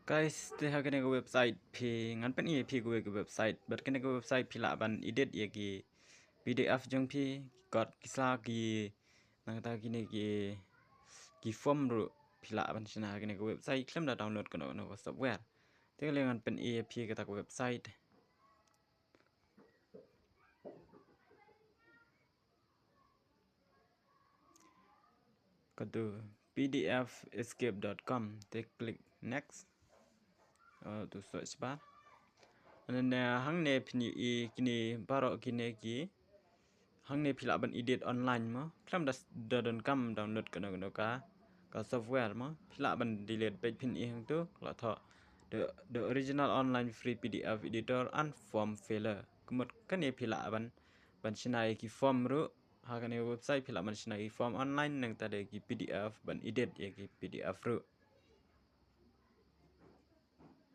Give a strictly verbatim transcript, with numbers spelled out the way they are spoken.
Guys, te ha kane ka website phi, ngan pyni ïa phi kawei ka website. Bad kane ka website phi lah ban edit ïa ki P D F jong phi, kot ki sla ki, nangta kine ki, ki form ruh phi lah ban shna ha kane ka website khlem da download kano kano ka software. Te kane ngan pyni ïa phi kata ka website. Katu P D F escape dot com, te click next. Uh, tu search bar. Hangne, hangne phin ïohi kine baroh kine ki. Hangne phi lah ban edit online mo. Khlem da s-, da donkam download kano kano ka, ka software mo. Phi lah ban delete peit phin ïohi hangtu, ka la thoh the, the original online free P D F editor and form filler. Ka mut kane phi lah ban, ban shna ïa ki form ruh. Ha kane website phi lah ban shna ïa ki form online, nangta de ki P D F ban edit ïa ki P D F ruh.